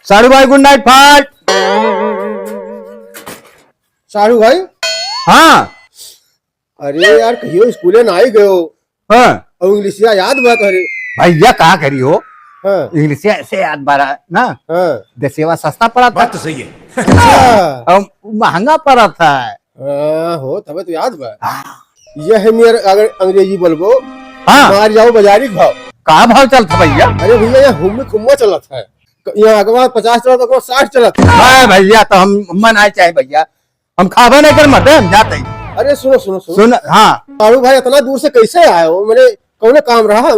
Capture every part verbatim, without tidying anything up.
साढ़ू भाई, गुड नाइट फाट। साढ़ू भाई? हाँ। अरे यार, कहियो स्कूले ना आई गयो। हाँ। और इंग्लिशिया याद बा तोहरे? भैया, का करी हो? हाँ। इंग्लिशिया ऐसे याद बा रहा ना। हाँ। देसिया सस्ता पड़ा था। बात तो सही है। अच्छा। और महंगा पड़ा था। हाँ, हो, तबे तो याद बा। हाँ। यह है मेर अगर अंग्रेजी बोलबो, हाँ। मार जाओ बाजारी के भाव। का भाव चलत है भैया? अरे भैया, यहाँ हुम्मी खुम्मा चलत है। यहाँ अगवा पचास चलत, अगवा साठ चलत है। हाँ भैया, तो हम हुम्मा ना चाहे भैया, हम खाबे नहीं कर मरते, हम जाते ही। अरे सुनो, सुनो, सुनो। सुन, हाँ। साढ़ू भाई, इतना दूर से कैसे आए हो? मैंने कौन काम रहा?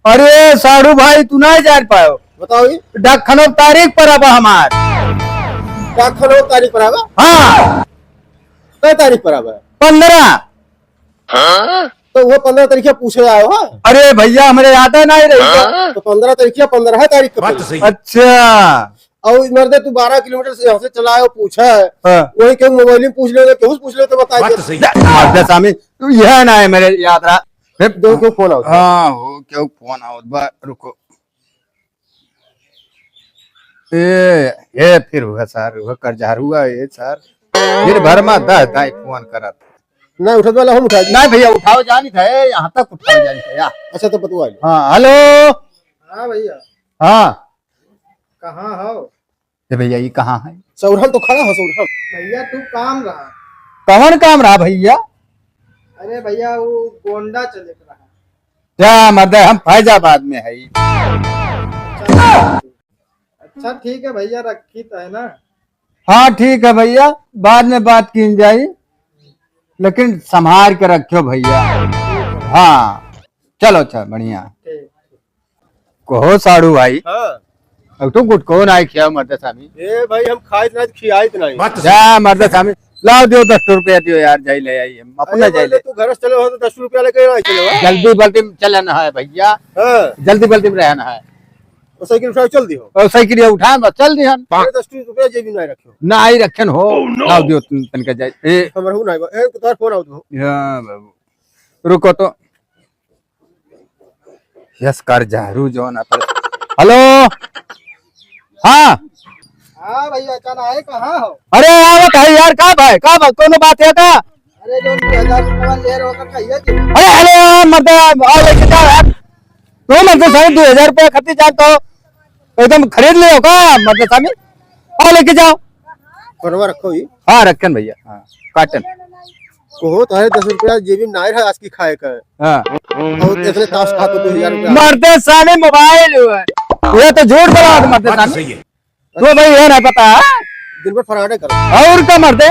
अरे साढ़ू भाई, तू नहीं जान पायो। बताओ ये। डाकखानो तारीख पर अब हमार। डाकखानो तारीख पर आवा? हाँ। कै तारीख पर आवा? पन्द्रह। तो वो पन्द्रह तारीख पूछे आयो हो? अरे भैया, हमरे याद नहीं रही। तो पन्द्रह तारीख या पन्द्रह तारीख का बात तो पड़ी। सही है। अच्छा। और मर्दे, तू बारह किलोमीटर से यहाँ से चला आयो, पूछा है। हाँ। वही केहू मोबाइल में पूछ ले, केहू से पूछ ले तो बता बात दे। तो सही है। मर्दे सामी, तू यह ना है मेरे याद रहा। देखो, फोन आओ। हाँ, हो, केहू फोन आओ बा, रुको। ए, ए, फिर हुआ सर, हुआ कर्जा हुआ, ए सर। दिन भर मा दस दाई फोन करत। ना उठत वाला हम उठा दी। नहीं भैया, उठाओ जानी था, ए, यहाँ तक उठाओ जानी था, या। अच्छा, तो बतवा लो। हाँ, हेलो। हाँ भैया। हाँ। कहाँ हो? ए भैया, ये कहाँ है? सौरहन तो खड़ा हो, सौरहन। भैया, तू काम रहा। कौन काम रहा भैया? अरे भैया, वो गोंडा चले के रहा। क्या मर्द है, हम फैजाबाद में है। अच्छा, अच्छा, ठीक है भैया, रखी तो है ना? हाँ, ठीक है भैया, बाद में बात की जाई, लेकिन संभाल के रखियो भैया। हाँ, चलो, अच्छा, बढ़िया। ठीक। कहो साढ़ू भाई, हाँ। अब तो गुटको ना खिया मर्द सामी। ए भाई, हम खाइत नहीं, खियाइत नहीं। बात तो सही। जा मर्द सामी, लाओ, दियो, दस रुपया दियो यार, जाई ले आई, हम अपना अरे जाई मर्द, ले। तू घर से चले हो तो दस रुपया लेके ना चले हो। जल्दी बल्दी चलन है भैया। हाँ। जल्दी बल्दी में रहना है। और साइकिल उठा के चल दियो। और साइकिल उठा, बस चल दिहन। अरे, दस रुपया जेबी में नहीं रखियो। ना आई रखन हो। Oh, no। लाओ, दियो, तुम तनका जाई। ए। हमर हु नहीं बा। ए, तोर फोन आओ तो। या बाबू। रुको तो। यस, कर झाड़ू जौन अपन। हेलो। हाँ। हाँ भैया, चल आए, कहाँ हो? अरे आवत है यार, का भाई, का भाई, कोनो बात है का? अरे जो दो हजार रुपया ले रहो का कहिए जी। अरे हेलो यार, मर्दे, आओ लेके जाओ यार। तो मर्दे सारे दो हजार रुपया खातिर जान तो एकदम खरीद ले हो का मर्दे सामी? आओ लेके जाओ। फोनवा रखो ही। हाँ, रखन भैया, हाँ, काटन। कहो तो है दस रुपया जेबी में नाई रहा आज की खाए का। हाँ। और इतने ताश खाते दो हजार रुपया। मर्दे सामी मोबाइल हुआ है। ये तो झूठ बोला था मर्दे बात तो सामी। सही है। तो भाई ये नहीं पता है। दिन भर फराडे करो। और का मर्दे?